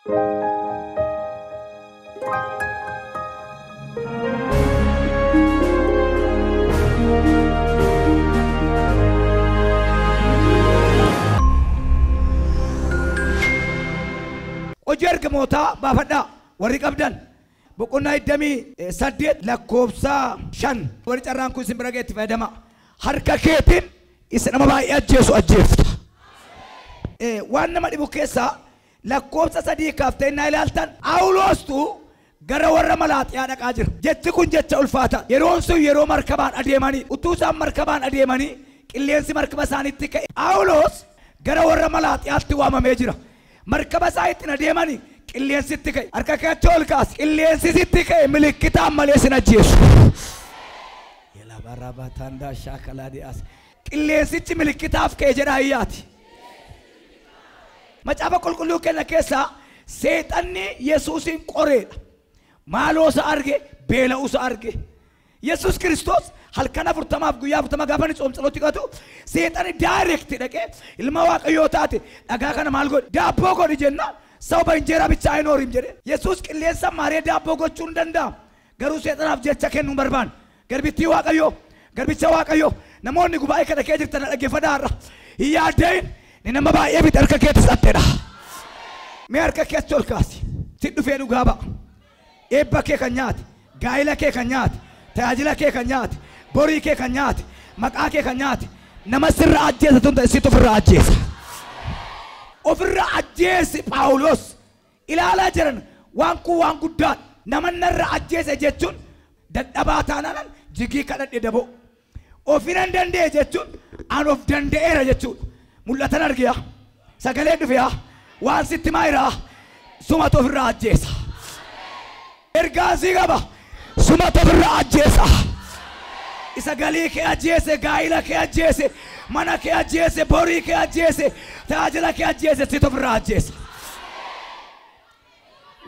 Hojii ergamootaa baafadhaa warri qabdan boqonnaa 28 lakkoofsa 5 warri carraan kun isin bira ga'e itti fayyadama. Harka keetiin isa nama baay'ee ajjeesu ajjeefta. Waan nama dhibu keessaa lakkoofsa 3 kaaftee innaa ilaaltan Phaawulostu gara warra Malaaxiyaa dhaqaa jira. Jechi kun jecha ulfaata. Yeroon sun yeroo markabaan adeemanii utuu isaan markabaan adeemanii qilleensi markaba isaaniitti ka'e. Phaawulos gara warra Malaaxiyaatti waamamee jira. Markaba isaa ittiin adeemanii qilleensitti ka'e. Harka keetti ol kaasi. Qilleensi sitti ka'e milikkitaan malee sin ajjeesu. Qilleensichi milikkitaaf ka'e jedha ayyaati. Macaafa qulqulluu keenya keessaa seexanni Yesuusin qoreedha. Maaloo isa arge, beela'uu isa arge. Yesuus Kiristoos halkan 40 guyyaa 40 gaafa inni tsoomtsalootti qatu seexanni direct dhaqee ilma Waaqayyoo taate dhagaa kana maal godhi? Daabboo godhi jennaan sababa injeeraa bichaa hin hoorim jedhe. Yesuus qilleensa maaree daabboo gochuu hin danda'amu. Garuu seexanaaf jecha kennuu hin barbaanne. Garbittii Waaqayyoo, garbicha Waaqayyoo, namoonni gubaa'ee kana kee jirtan dhaggeeffadhaa har'a. Hin yaaddayin ni nama baay'ee bite harka keetti sattedha. Mee harka keetti ol kaasi. Si dhufee dhugaa ba'a. Eebba kee kan nyaate, gaa'ila kee kan nyaate, tajaajila kee kan nyaate, borii kee kan nyaate, maqaa kee kan nyaate, nama sirra ajjeesa tun ta'e situ ofirra ajjeesa. Ofirra ajjeesi Phaawulos. Ilaalaa jiran waan kun waan guddaadha. Nama narra ajjeese jechuun dadhabaa taanaan jigii kadhadhe daboo. Ofiin danda'e jechuun an of danda'eera jechuudha. Mul'atan argiyaa, sagaleen dhufeyaa, waan sitti maayiraa, sumatu ofirra ajjeesa. Ergaan sii qaba, sumatu ofirra ajjeesa. Isa galii kee ajjeese, gaa'ila kee ajjeese, mana kee ajjeese, borii kee ajjeese, tajaajila kee ajjeese, situ ofirra ajjeesa.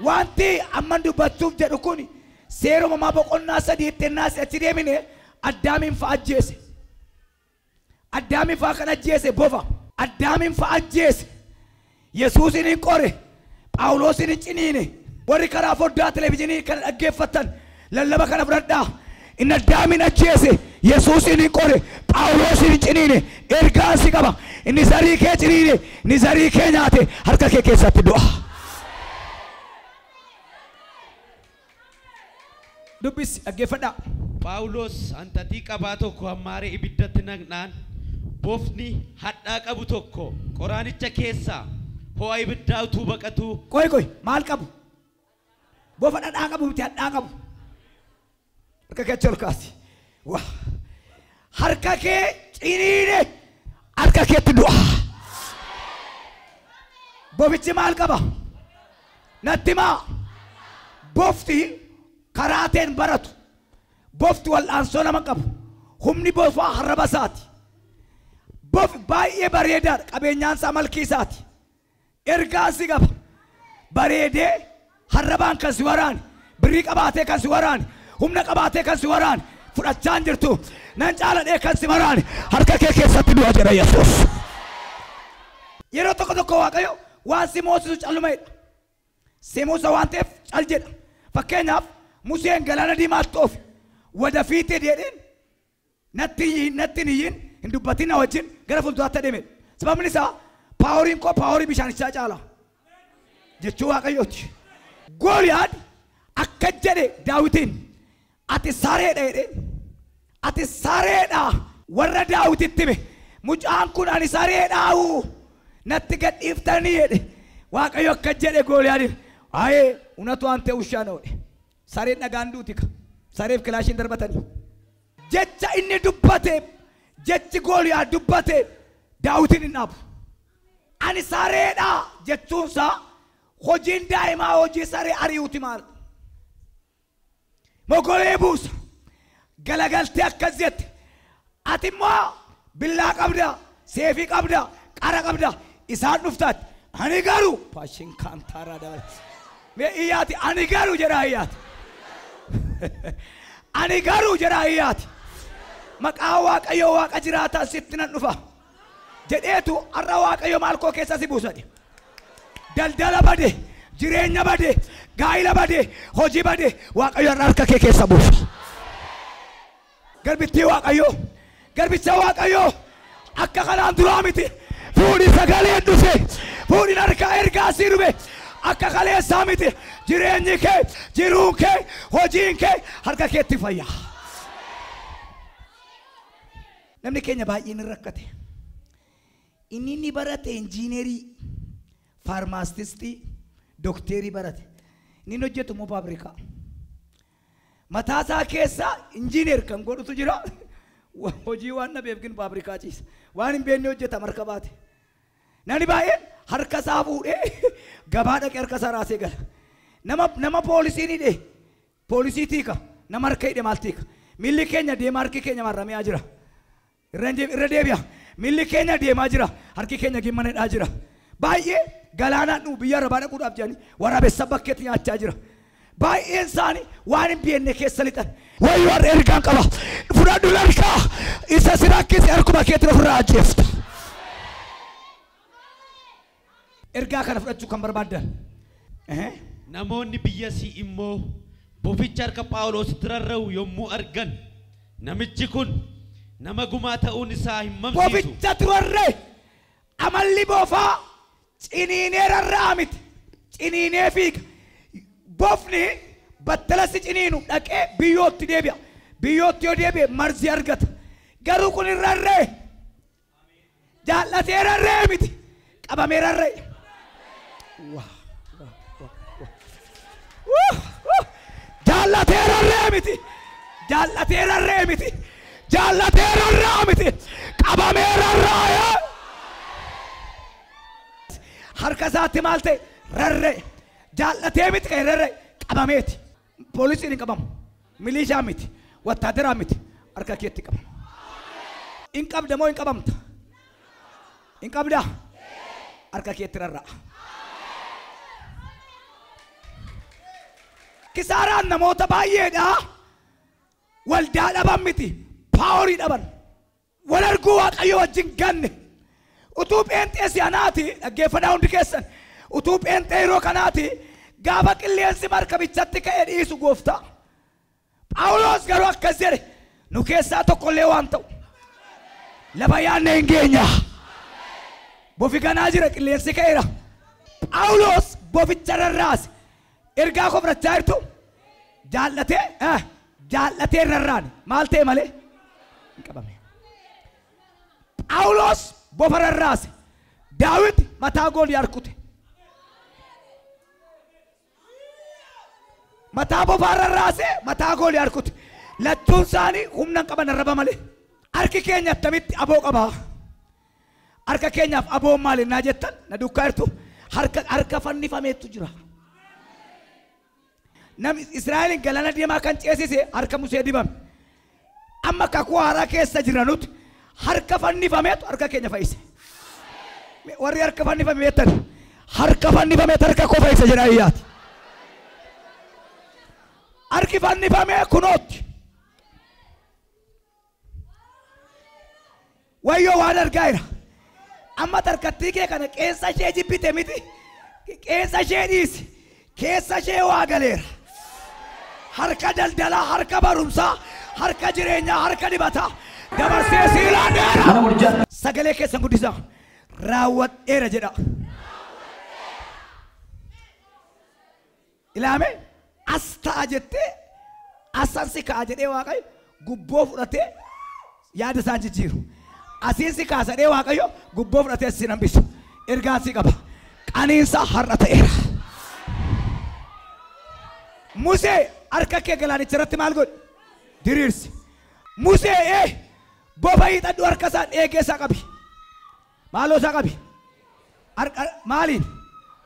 Wanti amman dubbachuuf jedhu kun seera uumamaa boqonnaa 3 ennaa achi deemine Addaamiin fa'a ajjeese. Addaamiin fa'a kan ajjeese bofa. Addaamiin fa'a ajjeese. Yesuusin hin qore. Phaawulosin hin ciniine. Warri karaa foddaa televezyiinii kana dhaggeeffattan lallaba kana fudhadhaa. Inni Addaamiin ajjeese, Yesuusin hin qore, Phaawulosin hin ciniine. Ergaan si qaba. Inni zarii kee ciniine, inni zarii kee nyaate harka kee keessatti du'a. Dubbisi dhaggeeffadhaa. Phaawulos hanxaxii qabaa tokko hammaaree ibiddatti naqnaan bofni hadhaa qabu tokko qoraanicha keessaa ho'a ibiddaa utuu baqatuu. Qoy qoy maal qabu? Bofa dhadhaa qabu miti hadhaa qabu. Harka kee ol kaasi. Waa. Harka kee ciniine harka keetti du'a. Bofichi maal qaba? Natti himaa. Bofti karaateen baratu. Bofti wal'aansoo nama qabu. Humni bofaa harraba isaati. Bofi baay'ee bareedaadha. Qabeenyaan isaa malkii isaati. Ergaan si qaba. Bareedee harrabaan kan si waraane, birrii qabaatee kan si waraane, humna qabaatee kan si waraane, fudhachaa hin jirtu. Nan caaladhee kan si waraane, harka kee keessatti du'a jedha Yesuus. Yeroo tokko tokko Waaqayyo waan si moosisu calluma jedha. Si muusa waan ta'eef cal jedha. Fakkeenyaaf Museen galaana diimaatti oofe. Wadafiitti jedheen natti hin iyyin hin dubbatin na wajjin gara fuulduraatti adeeme. Sababni isaa paaworiin koo paaworii bishaanichaa caala jechuu Waaqayyooti. Gooliyaad akka jedhe Daawitiin ati sareedha jedheen. Ati sareedha warra Daawititti hime. Mucaan kun ani sareedhaawu natti gadhiiftanii jedhe. Waaqayyo akka jedhe Gooliyaadiin ayee unatu waan ta'e ushaa na godhe. Sareen dhagaan duuti ka. Sareef kilaashiin darbatanii. Jecha inni dubbate, jechi Gooliyaad dubbate Daawitiin hin dhaabu. Ani sareedha jechuunsaa hojiin daa'imaa hojii saree ari'uuti maal? Mogolee buusa. Galagaltee akkas jette. Ati immoo billaa qabda, seefii qabda, qara qabda. Isaan dhuftaati. Ani garuu paashin kaantaaraa dabala. Mee iyyaati ani garuu jedhaa iyyaati. Ani garuu jedhaa iyyaati. Maqaa Waaqayyoo Waaqa jiraataa sitti nan dhufa. Jedheetu har'a Waaqayyo maal koo keessa si buusate. Daldala bade, Jireenya bade, gaa'ila bade, hojii bade, Waaqayyo harka kee keessa buusa. Garbittii Waaqayyo, garbicha Waaqayyo akka kanaan duraa miti. Fuudhi sagaleen dhufe, fuudhi harkaa ergaa sii dhufe. Akka kaleessaa miti. Jireenyi kee, jiruun kee, hojiin kee harka keetti fayya. Namni keenya baay'een hin rakkate. Inni inni barate injiinerii, faarmaastistii, dokteerii barate. Inni inni hojjetu immoo faabrikaa. Mataa isaa keessa injiineer kan godhutu jira. Hojii waan dhabeef gin faabrikaa ciisa. Waan hin beekne hojjeta marka baate. Namni baay'een harka isaa fuudhee gabaa dhaqee harka isaa raasee gala. Nama poolisiin hidhe poolisii tiika, nama harka hidhe maal tiika? Miilli keenya deemaa harki keenya marramee jira. Irra deebi'a. Miilli keenya deemaa jira, harki keenya gimmana hidhaa jira. Baay'ee galaanaan dhufu biyya arabaa dhaquudhaaf jedhanii waraabessa bakkeetti nyaachaa jira. Baay'een isaanii waan hin beekne keessa lixan. Wayyoo har'a ergaan qaba. Fudhadhu harkaa isa si rakkise harkuma keetiin ofirraa ajjeefta. Ergaa kana fudhachuu kan barbaaddan. Namoonni biyyasii immoo boficha harka Phaawulositti rarra'u yommuu argan namichi kun nama gumaa ta'uun isaa hin mamsiisu. Boficha turarree amalli bofaa ciniinee rarra'a miti. Ciniinee fiiga. Bofni battalasi ciniinu dhaqee biyyootti deebi'a. Biyyootti yoo deebi'e marzii argata. Garuu kun hin rarree. Jaallatee rarree miti. Qabamee rarree. Jaallatee rarree miti. Jaallatee rarree miti. Jaallatee rarraa miti. Qabamee rarraa'ee. Harka isaatti maal ta'e? Rarree. Jaallatee miti kan rarree qabameeti. Poolisiin hin qabamu. Milishaa miti. Wattaadaraa miti. Harka keetti qabama. Hin qabda moo hin qabamta? Hin qabdaa? Harka keetti rarra'a. Kisaaraan namoota baay'eedha. Waldaa dhaban miti. Paaworii dhaban. Wal arguu Waaqayyo wajjin ganne. Utuu pheenxee si'anaati dhaggeeffadhaa hundi keessan. Utuu pheenxee yeroo kanaati gaafa qilleensi markabichatti ka'ee dhiisu gooftaa. Phaawulos garuu akkas jedhe nu keessaa tokkollee waan ta'u. Lafa yaadne hin geenya. Bofi ganaa jira qilleensi ka'eera. Phaawulos boficha rarraase. Ergaa koo fudhachaa jirtu jaallatee jaallatee rarraane maal ta'e malee hin qabame. Phaawulos bofa rarraase. Daawit mataa Gooliyaad kute. Mataa bofaa rarraase mataa Gooliyaad kute. Lachuun isaanii humna hin qaban arraba malee. Harki keenya attamitti aboo qabaa? Harka keenyaaf aboon maali naa jettan na duukaa jirtu harka fannifameetu jira. Namni Israa'eliin galaana deemaa kan ceesise harka Musee dibame. Amma kakuu haaraa keessa jira nuti harka fannifameetu harka keenya fayyise. Warri harka fannifame beektan harka fannifameetu harka koo fayyise jedha iyyaati. Harki fannifamee kunootti. Wayyoo waan argaa jira. Amma tarkattii kee kana qeensa ishee jibbite miti. Qeensa ishee dhiisi. Keessa ishee waa galeera. Harka daldalaa, harka barumsaa, harka jireenyaa, harka dibataa dabarsee siilaan. Sagalee keessan guddisaa. Raawwadheera jedha. Ilaame as ta'a jettee asan si ka'a jedhee Waaqayyo gubboo fudhatee yaada isaan jijjiiru. Asiin si kaasadhee Waaqayyo gubboo fudhatee si hambisu. Ergaan si qaba. Qaniinsa har'a ta'eera. Musee harka kee galaanicha irratti maal godhi? Diriirsi. Musee bofa hiixadhu harka isaa eegee isaa qabi. Maaloo isaa qabi? Maaliin?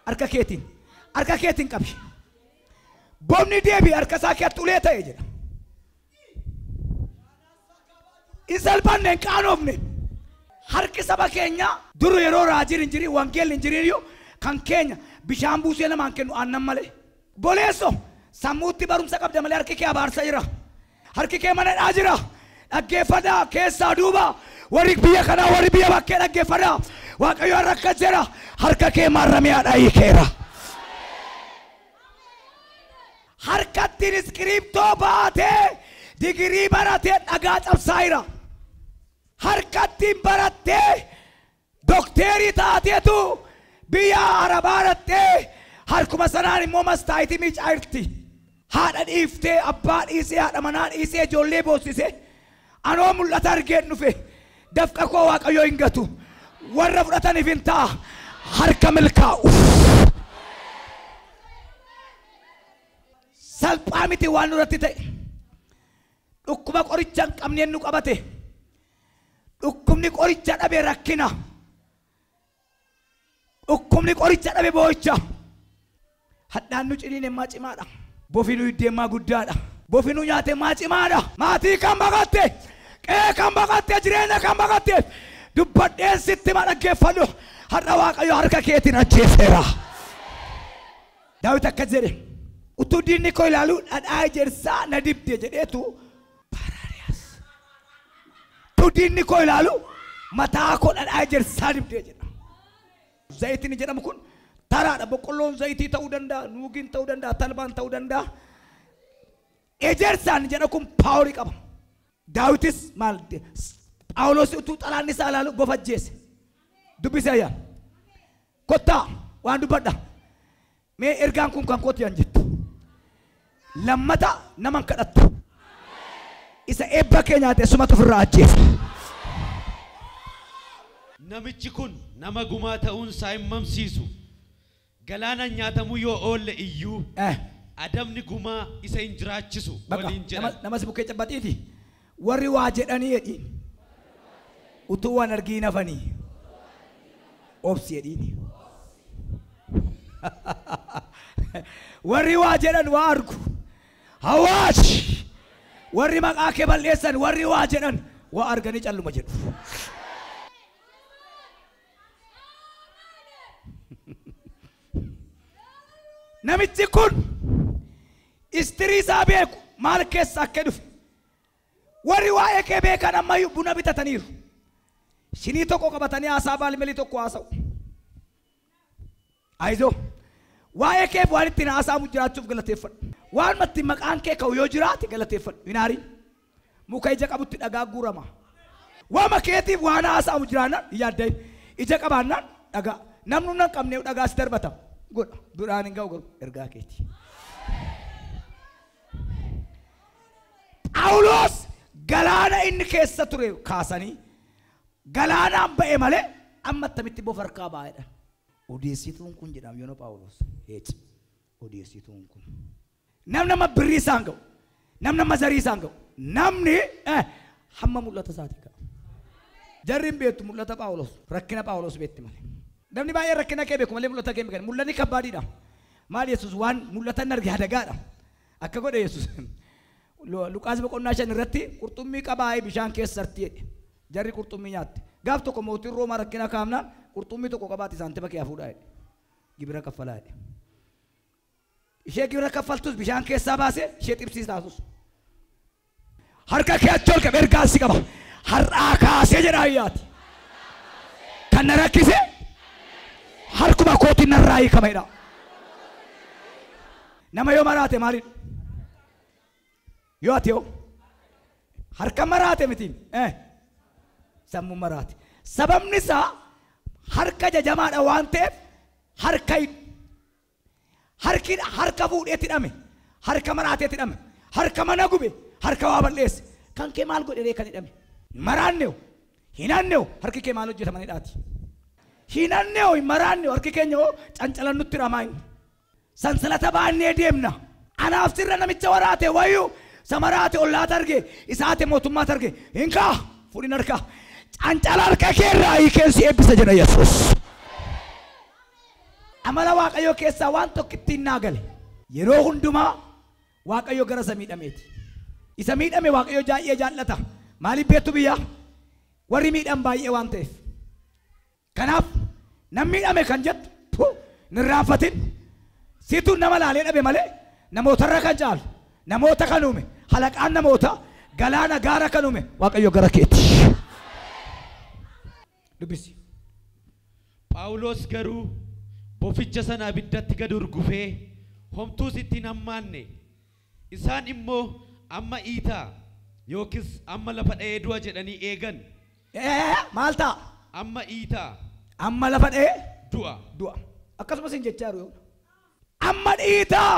Harka keetiin. Harka keetiin qabi. Bofni deebi'e harka isaa keetti ulee ta'e jedha. Hin salphanne hin qaanofne. Harki saba keenyaa dur yeroo raajiin hin jirin wangeelli hin jirin iyyuu kan keenya bishaan buusee namaan kennu aannan malee. Boleesso sammuutti barumsa qabda malee harki kee abaarsa jira. Harki kee mana dhaa jira. Dhaggeeffadhaa keessaa duuba warri biyya kanaa warri biyya bakkee dhaggeeffadhaa. Waaqayyo har'a akkas jedha harka kee maarramiyaa hiikeera. Harkattiin iskiriiptoo baatee digirii baratee dhagaa cabsaayira. Harkattiin barattee dokteerii taateetu biyya Arabaa dhattee harkuma sanaan immoo mastaayitii miicaa jirti. Haadha dhiiftee, abbaa dhiisee, haadha manaa dhiisee, ijoollee boossisee anoo mul'ata argeen dhufe. Dafqa koo Waaqayyoo hin gatu. Warra fudhataniif hin ta'a. Harka milkaa'u. Salphaa miti waan nurratti ta'e. Dhukkuba qoricha hin qabneen nu qabate. Dhukkubni qoricha dhabe rakkina. Dhukkubni qoricha dhabe boo'icha. Hadhaan nu ciniin immaa cimaadha. Bofi nu hiddeemmaa guddaadha. Bofi nu nyaate immaa cimaadha. Maatii kan baqatte, qe'ee kan baqatte, jireenya kan baqatte dubbadheen sitti ma dhaggeeffadhu. Har'a Waaqayyo harka keetiin ajjeeseera. Daawit akkas jedhe. Utuu diinni koo ilaalu dhadhaa ejersaa na dibde jedheetu Paraariyaas. Utuu diinni koo ilaalu mataa koo dhadhaa ejersaa dibde jedha. Zayitiin jedhamu kun taraadha. Boqqolloon zayitii ta'uu danda'a, nuugiin ta'uu danda'a, talbaan ta'uu danda'a. Ejersaan jedha kun paaworii qaba. Daawitis maal Phaawulos utuu xalaanni isaa ilaalu bofa ajjeese. Dubbisee ayyaana. Kottaa waan dubbadha. Mee ergaan kun kan kooti yan jettu. Lammata nama hin kadhattu. Isa eebba kee nyaate sumatu ofirraa ajjeesa. Namichi kun nama gumaa ta'uun isaa hin mamsiisu. Galaanaan nyaatamuu yoo oolle iyyuu adabni gumaa isa hin jiraachisu waliin jedhan. Nama si bukkee cabbaxiiti. Warri waa jedhanii jedhiin. Utuu waan argiin hafanii. Obsi jedhiin. Warri waa jedhan waa argu. Hawaash! Warri maqaa kee balleessan warri waa jedhan waa arganii calluma jedhu. Namichi kun istirii isaa beeku maal keessa akka dhufe. Warri waa'ee kee beekan ammayyuu buna bitataniiru. Shinii tokko qabatanii haasaa baalmelii tokko haasa'u. Ayizoo waa'ee keef waan ittiin haasa'amu jiraachuuf galateeffadhu. Waan matti maqaan kee ka'u yoo jiraate galateeffadhu. Hin aariin. Muka ija qabutti dhagaa guurama. Waama keetiif waan haasa'amu jiraannaan hin yaaddayin. Ija qabaannaan dhagaa. Namni humna hin qabne dhagaa si darbata. Godha. Duraan hin ga'u garuu ergaa keeti. Phaawulos galaana inni keessa ture kaasanii galaanaan ba'e malee amma attamitti bofa harkaa baa'edha. Odeessituun kun jedhama yoona Phaawulos. Heeci. Odeessituun kun. Namni nama birrii isaan ga'u. Namni nama zarii isaan ga'u. Namni hamma mul'ata isaatii ga'a. Jarri hin beektu mul'ata Phaawulos. Rakkina Phaawulos beekti malee. Namni baay'een rakkina kee beeku malee mul'ata kee hin beekan. Mul'anni kabbaadiidha. Maal Yesuus waan mul'ata hin arge adagaadha. Akka godhe Yesuus. Luqaas boqonnaa 5 irratti qurxummii qabaa'ee bishaan keessa sarti jedhe. Jarri qurxummii nyaatte. Gaaf tokko mootiin Roomaa rakkina kaamnaan qurxummii tokko qabaate saantima kee hafuudhaa jedhe. Gibira kaffalaa jedhe. Ishee gibira kaffaltus bishaan keessaa baasee ishee xibsiis taasus. Harka kee achi ol qabe ergaan si qaba. Har'aa kaasee jedha ayyaati. Kan na rakkise harkuma kootiin narraa hiikama jedha. Nama yoo maraate maalidha? Yoo ati yoo harka maraate miti sammuu maraate. Sababni isaa harka jajamaadha waan ta'eef harka harki harka fuudheetti hidhame, harka maraateetti hidhame, harka mana gube, harka waa balleesse. Kan kee maal godhe ree kan hidhame? Maraanneew, hinanneew harki kee maal hojjetaman hidhaati? Hinanneew, hin maraanneew harki keenya hoo cancalan nutti hiramaa inni. Sansalata baannee deemna. Anaaf sirra namicha waraate wayyuu samaraate ollaata arge isaate mootummaata arge hin kaa fuudhin harka cancala harka keerraa hiikeen si eebbisa jedha Yesuus. Amala Waaqayyoo keessaa waan tokko ittiin naa gale. Yeroo hundumaa Waaqayyo gara isa miidhameeti. Isa miidhame Waaqayyo baay'ee jaallata. Maaliif beektu biyya? Warri miidhan baay'ee waan ta'eef. Kanaaf namni miidhame kan jettu hin irraanfatin. Situ nama laalee dhabe malee namootarra kan caalu, namoota kan uume, halaqaan namoota, galaana gaara kan uume Waaqayyo gara keeti. Dubbisi. Phaawulos garuu boficha sana abiddatti gad urgufee homtuus itti hin hammaanne. Isaan immoo amma iitaa yookiis amma lafa dha'ee du'a jedhanii eegan. Maal ta'a? Amma iitaa. Amma lafa dha'ee du'a. Du'a. Akkasumas hin jechaa jiru. Amma dhiitaa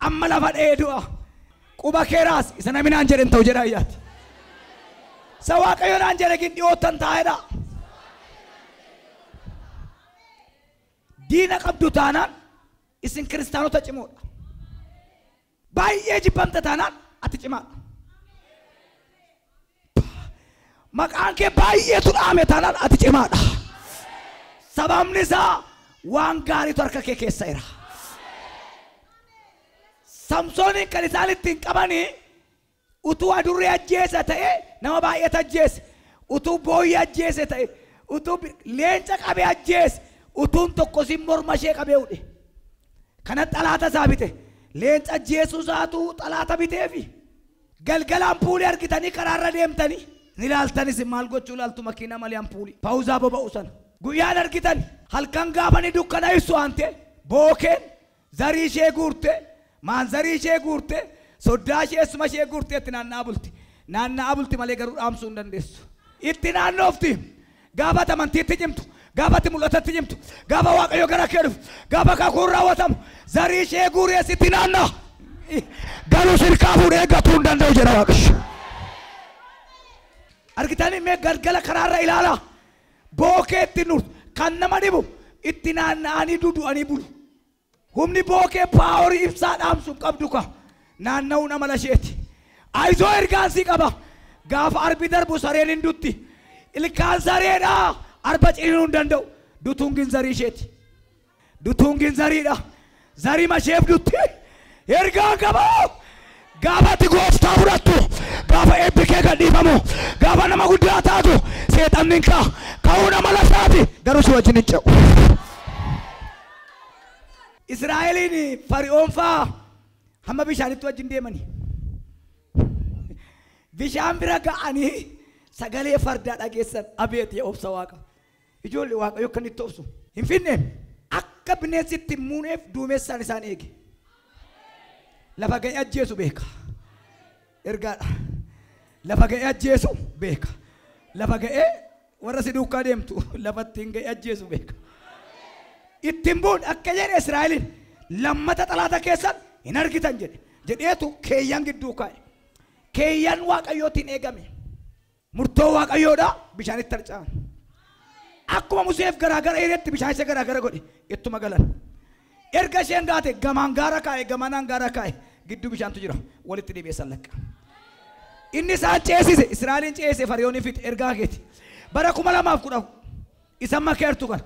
amma lafa dha'ee du'a. Quba keeraas isa namni naan jedhe hin ta'u jedha ayyaati. Isa Waaqayyo naan jedhe gin dhiyoottan taa'edha. Diina qabdu taanaan isin kiristaanota cimoodha. Baay'ee jibbamta taanaan ati cimaadha. Maqaan kee baay'eetu dhaame taanaan ati cimaadha. Sababni isaa waan gaariitu harka kee keessa jira. Samsooniin kan isaan ittiin qabanii utuu adurree ajjeese ta'e nama baay'eetu ajjeese, utuu booyyee ajjeese ta'e, utuu leenca qabee ajjeese, utuun tokkosin morma ishee qabee hudhe. Kana xalaata isaa bite. Leenca ajjeesuu isaatu xalaata biteefi. Galgala ampuulii argitanii karaarra deemtanii ni ilaaltanis maal gochuu ilaaltu makiina malee ampuulii. Paawuzaa boba'u sana. Guyyaan argitan halkan gaafanii dukkana ibsu waan ta'e bookeen zarii ishee guurte maanzarii ishee guurte soddaa ishee eessuma ishee guurte itti naanna'aa bulti. Naanna'aa bulti malee garuu dhaamsuu hin dandeessu. Itti naannoofti gaafa amantiitti cimtu, gaafa ati mul'atatti cimtu, gaafa Waaqayyo gara kee dhufu, gaafa kakuun raawwatamu zarii ishee guurees itti naanna'a. Garuu sirkaa fuudhee gatuu hin danda'u jedha Waaqayyo. Argitanii mee galgala karaarra ilaalaa. Bookee itti nurtu kan nama dhibu itti naanna'anii dudu'anii bulu. Humni bookee paaworii ibsaa dhaamsu hin qabdu ka naanna'uun amala isheeti. Ayizoo ergaan sii qaba. Gaafa arbi darbu sareen hin dutti. Ilkaan sareedhaa arba ciniinuu hin danda'u. Dutuun gin zarii isheeti. Dutuun gin zariidha. Zarii masheef dutti. Ergaan qaba. Gaafa ati gooftaa fudhattu, gaafa eebbi kee gadhiifamu, gaafa nama guddaa taatu seexanni hin ka'a. Ka'uun amala isaati garuu si wajjin hin ce'u. Israa'eliin Fari'oon fa'aa hamma bishaanitti wajjin deemanii. Bishaan bira ga'anii sagalee fardaa dhageessan abeet yaa obsa Waaqa. Ijoollee Waaqayyo akka inni itti obsu hin finne akka bineensi itti hin muuneef duumessaan isaan eege. Lafa ga'ee ajjeesu beeka. Ergaadha. Lafa ga'ee ajjeesu beeka. Lafa ga'ee warra si duukaa deemtu lafa ittiin ga'ee ajjeesu beeka. Ittiin buun akka jedhe Israa'eliin lammata xalaata keessan hin argitan jedhe. Jedheetu keeyyan gidduu kaa'e. Keeyyan Waaqayyootiin eegame. Murtoo Waaqayyoodha bishaanitti harca'an. Akkuma Museef garaagara hireetti bishaan isa garaagara godhe ittuma galan. Erga isheen gaate gamaan gaara kaa'e gamanaan gaara kaa'e gidduu bishaantu jira walitti deebi'ee lakka. Inni isaan ceesise Israa'eliin ceesise Fariyoonii fixe ergaa keeti. Bara 2010 isa makeertu kana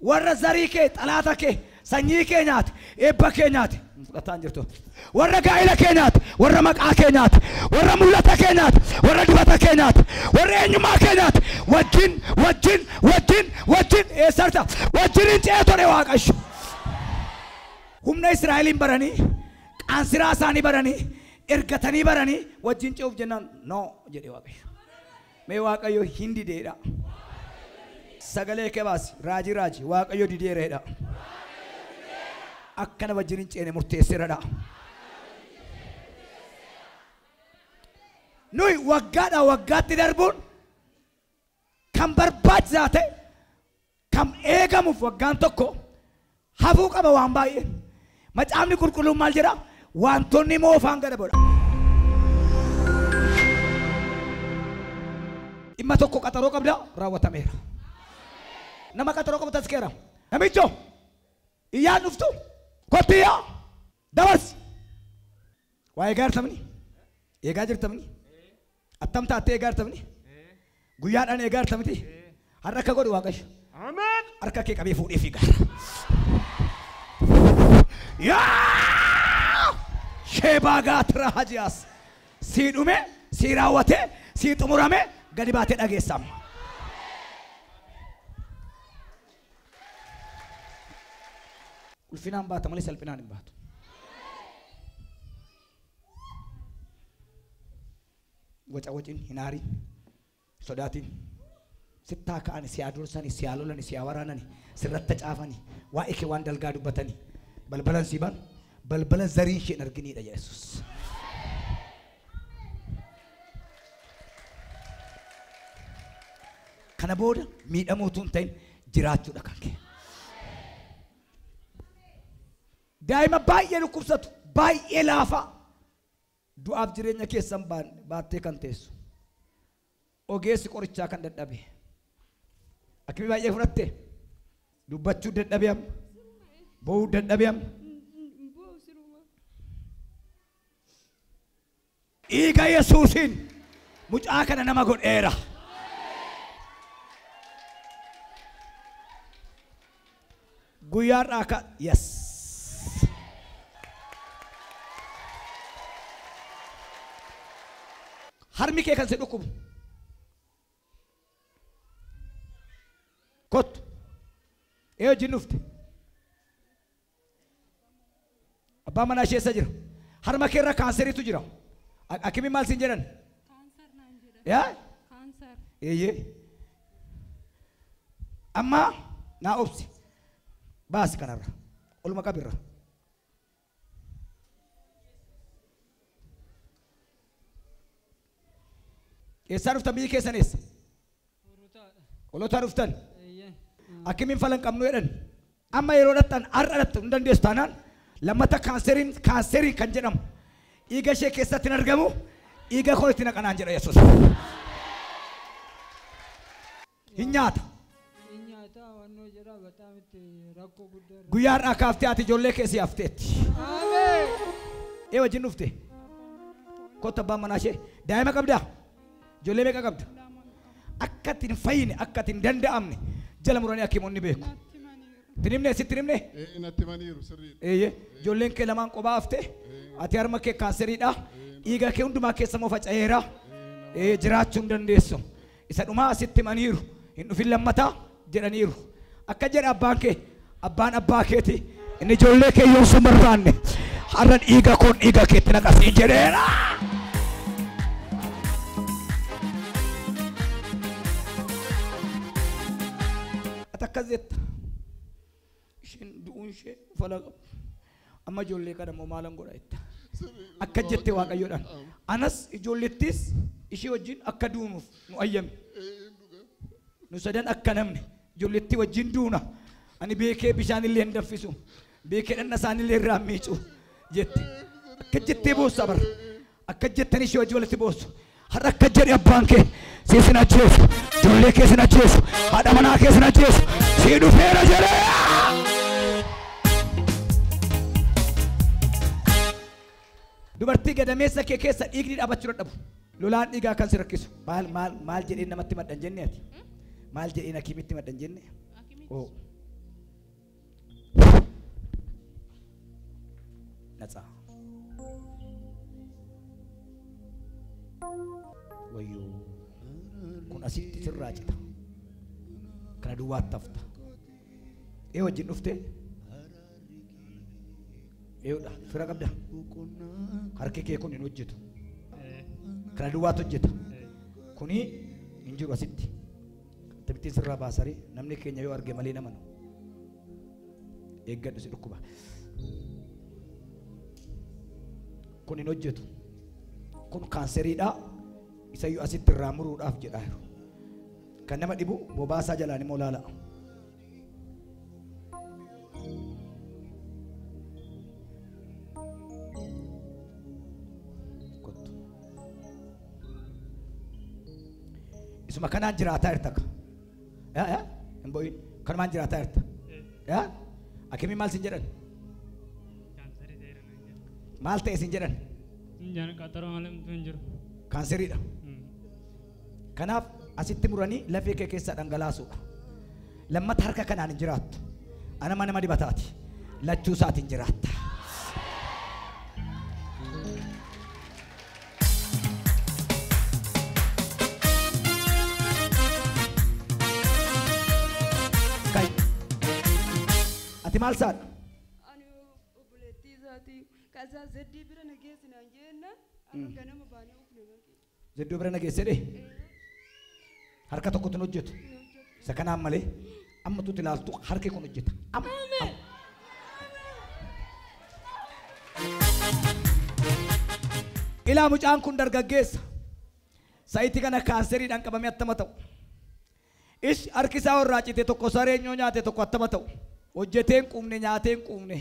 warra zarii kee xalaata kee sanyii kee nyaate eebba kee nyaate fudhataan jirtu. Warra gaa'ela kee nyaate warra maqaa kee nyaate warra mul'ata kee nyaate warra dibata kee nyaate warra eenyummaa kee nyaate wajjin wajjin wajjin wajjin eessarta wajjin hin ceetore Waaqayyo. Humna Israa'eliin baranii qaansiraa isaanii baranii ergatanii baranii wajjin ce'uuf jennaan no jedhe Waaqayyo. Mee Waaqayyo hin dideedha. Sagalee kee baasi raajii raajii Waaqayyo dideereedha. Akkana wajjin hin ceene murteesseeradha. Nuyi waggaadhaa waggaatti darbuun kan barbaachisaa ta'e kan eegamuuf waggaan tokko hafuu qaba waan baay'ee. Macaafni qulqulluun maal jedha? Wantoonni moofaan gada godha. Dhimma tokko qaxaroo qabda raawwatameera. Nama qaxaroo qabu taskeera. Namicho iyyaan dhuftu kottu iyyaa dabarsi. Waa eegaa jirtamni? Eegaa jirtamni? Attam taattee eegaa jirtamni? Guyyaadhaan eegaa jirtamti? Har'a akka godhu Waaqayyo. Harka kee qabee fuudhee fiigaa. Yaa! Sheebaa gaatira hajiyaas. Sii dhume, sii raawwate, sii xumurame gadi baatee dhageessama. Ulfinaan baata malee salphinaan hin baatu. Waca wacin hin aarin, sodaatin. Sittaa ka'ani, si adursani, si lolani, si waraanani, sirratti caafani, waa'ee kee waan dalgaa dubbatani. Balbalan si banu, balbala zarii isheen arginidha Yesuus. Kana booda miidhamuutu hin ta'in jiraachuudha kan kee. Daa'ima baay'ee dhukkubsatu baay'ee laafaa du'aaf jireenya keessan baattee kan teessu ogeessi qorichaa kan dadhabe akkami baay'ee fudhatte dubbachuu dadhabe amma boo'uu dadhabe amma dhiiga Yesuusiin mucaa kana nama godheera. Guyyaa irraa yes. Harmi kee kan si dhukkubu kottu ee wajjin dhufte abbaa manaa ishee eessa jira harma kee irra kaanseriitu jira akkamii maal siin jedhan yaa eeyyee amma naa obsi baasi kanarra oluma qabirra eessaa dhuftan biyyi keessan eessa? Holotaa dhuftan? Akkamiin falan qabnu jedhan amma yeroo dhattan har'a dhattan hin dandeessu taanaan lammata kaanserii kan jedhamu dhiiga ishee keessatti hin argamu dhiiga koo itti naqanaan jedha Yesuus. Hin nyaata. Guyyaa har'aa kaaftee ati ijoollee keessi hafteetti. Ee wajjin dhufte kottu abbaan manaa ishee daa'ima qabdaa? Ijoollee meeqa qabda? Akka itti hin fayyine akka itti hin danda'amne jala muranii hakimoonni beeku. Itti himne sitti himne? Natti himaniiru sirriidha. Eeyyee ijoolleen kee lamaan qophaa hafte ati harma kee kaanseriidha dhiiga kee hundumaa keessa moo faca'eera jiraachuu hin dandeessu. Isa dhumaa sitti himaniiru hin dhufin lammataa jedhaniiru. Akka jedha abbaan kee abbaan abbaa keeti inni ijoollee kee yoo sun barbaanne har'a dhiiga koon dhiiga keetti naqasiin jedheera. Akkas jetta isheen du'uun ishee ufala qabu amma ijoollee kana immoo maalan godha jetta akka jette Waaqayyoodhaan anas ijoollettis ishee wajjin akka duunuuf nu ayyame nu sadan akka namni ijoolletti wajjin duuna ani beekee bishaan illee hin danfisu beekee dhanna isaanillee irraa miicu jette akka jettee boossa bara akka jettan ishee wajjin walitti boossu har'a akka jedhe abbaan kee si sin ajjeesu ijoollee kee sin ajjeesu haadha manaa kee sin ajjeesu si dhufeera jedhee. Dubartii gadameessa kee keessa dhiigni dhaabachuu dadhabu lolaan dhiigaa kan si rakkisu maal maal maal jedheen namatti maddan jenne ati maal jedheen hakiimitti maddan jenne oo natsaa wayyoo kun asitti sirraa cita kana duwwaatti hafta ee wajjin dhufte eeyyoodha fira qabda harki kee kun hin hojjetu kana duwwaatti hojjeta kuni hin jiru asitti akkamittiin sirraa baasari namni keenya yoo arge malee namanu eeggadhu si dhukkuba kun hin hojjetu kun kaanseriidha isayyuu asitti irraa muruudhaaf jedhaa jiru kan nama dhibu bobaasaa jalaan immoo laala. Isuma kanaan jiraataa jirta ka hin bo'in kanumaan jiraataa jirta akkamii maal siin jedhan maal ta'e siin jedhan kaanseriidha. Kanaaf asitti muranii lafee kee keessaa dhangalaasuudha. Lammata harka kanaan hin jiraattu. Anama nama dibataati. Lachuu isaatiin jiraatta. Ati maal saadha? Ani obboleettii isaati. Kasaa zeddii bira na geessinaan jennaan akka ganama baanee ufne. Zedduu bira na geesse dhee? Harka tokkotu hojjetu. Isa kanaan malee amma tuuti ilaaltu harki kun hojjeta. Amma. Ilaa mucaan kun dargaggeessa. Sa'itii kana kaanseriidhaan qabamee attama ta'u. Ish harki isaa irraa cite tokko sareen yoo nyaate tokko attama ta'u. Hojjeteen quufne nyaateen quufne.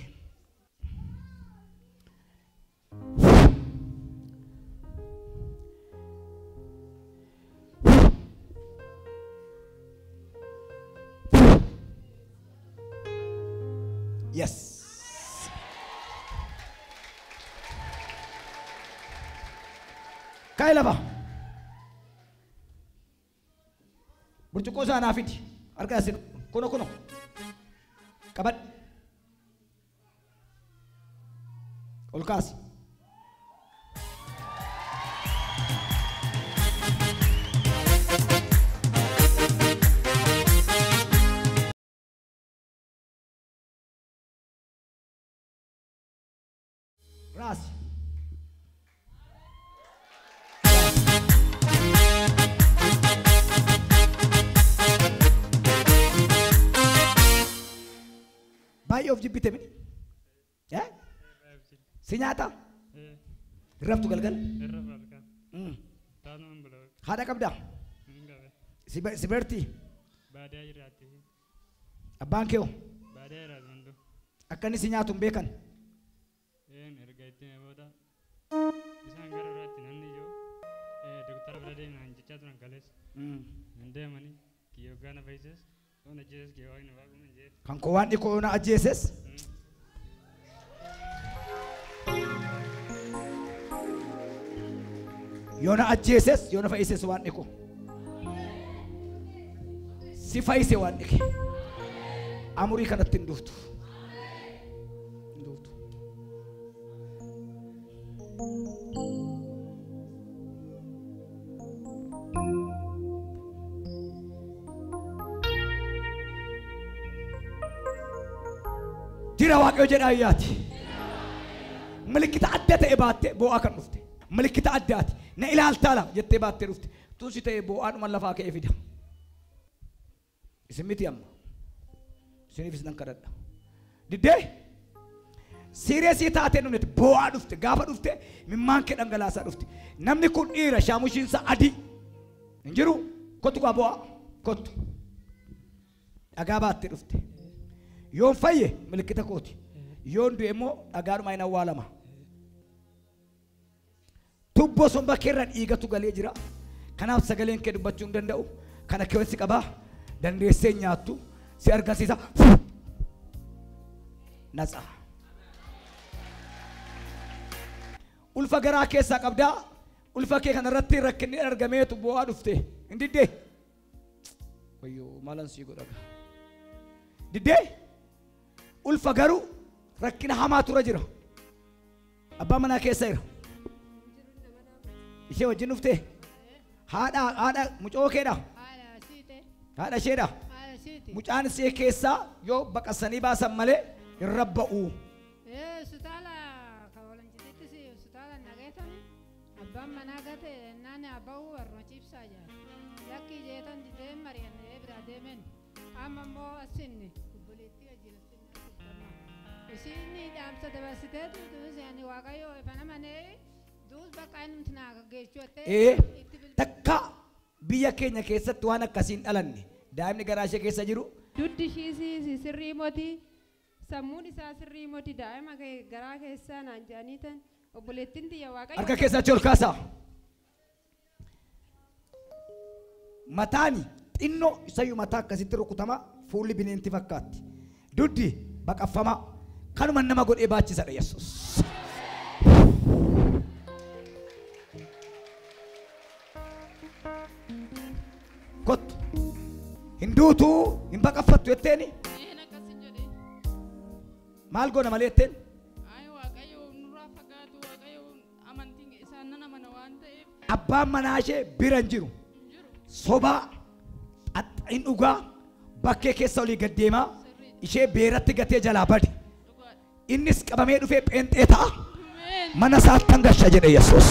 Yes. Ka'i lafa. Burcuqqoo isaa naa fidi. Harka isin kuno kuno. Qabadhu. Ol kaasi. Raasi. Baay'ee of jibbite miti? Si nyaata? Raftu galgala? Haadha qabdaa? Si beertii? Abbaan kee hoo? Akka inni si nyaatu hin beekan? Kan koo waan dhikoo na ajjeeses? Yoo na ajjeeses yoo na fayyises waan dhikoo. Si fayyise waan dhike. Amurii kanatti hin dhuftu. Hin dhuftu. Jira Waaqayyo jedha ayyaati. Malikita adda ta'e baattee boo'aa kan dhufte. Malikita addaati. Na ilaaltaala jettee baattee dhufte. Tuusi ta'e boo'aadhuma lafaa ka'ee fida. Isin miti amma. Isiniifis nan kadhadha. Diddee siireesii taatee dhufte boo'aa dhufte gaafa dhufte mimmaan kee dhangalaasaa dhufte. Namni kun dhiira shaamushiinsa adii. Hin jiru kottu kaa boo'aa kottu. Dhagaa baattee dhufte. Yoon fayye malikita kooti. Yoon du'e immoo dhagaadhuma hin awwaalama. Tubboo somba keerra dhiigatu galee jira. Kanaaf sagaleen kee dubbachuu hin danda'u. Kana keessi qabaa. Dandeessee nyaattu. Si argisiisa. Natsa. Ulfa garaa keessaa qabdaa. Ulfa kee kanarratti rakkinni argameetu boo'aa dhufte. Hin diddee? Wayyoo maalan sii godha. Diddee? Ulfa garuu rakkina hamaatu irra jira. Abbaan manaa keessa jira. Ishee wajjin dhuftee? Haadha mucoo keedha? Haadha isheedha? Mucaan ishee keessaa yoo baqasanii baasan malee hin rabba'u. Abbaan manaa gate naan abba'u warra ciibsaa jira. Lakkii jeetan didee mari'annee biraa deemen. Amma immoo asinni obboleettii wajjin asinni asittama. Ishiin dhaamsa dabarsitee duus ani Waaqayyo ifana manee duus bakka inni naa geechuuttee. Takka biyya keenya keessatti waan akkasiin dhalanne daa'imni garaa ishee keessa jiru. Duddi ishii sirrii moti sammuun isaa sirrii moti daa'ima garaa keessaa naan jedhanii tan obboleettiin tiyya Waaqayyo. Harka keessa achi ol kaasaa. Mataani xinnoo isayyuu mataa akkasitti rukutama fuulli bineensi fakkaatti. Duddi baqaffama kanuma nama godhee baachisadha Yesuus. Kottu hin duutuu hin baqaffattu jetteeni? Maal goona malee jetteen? Abbaan manaa ishee bira hin jiru. Sobaa hin dhugaa bakkee keessa olii gad deemaa ishee beeratti gatee jalaa bade. Innis qabamee dhufee pheenxee ta'a. Mana isaatti hangasha jedhe Yesuus.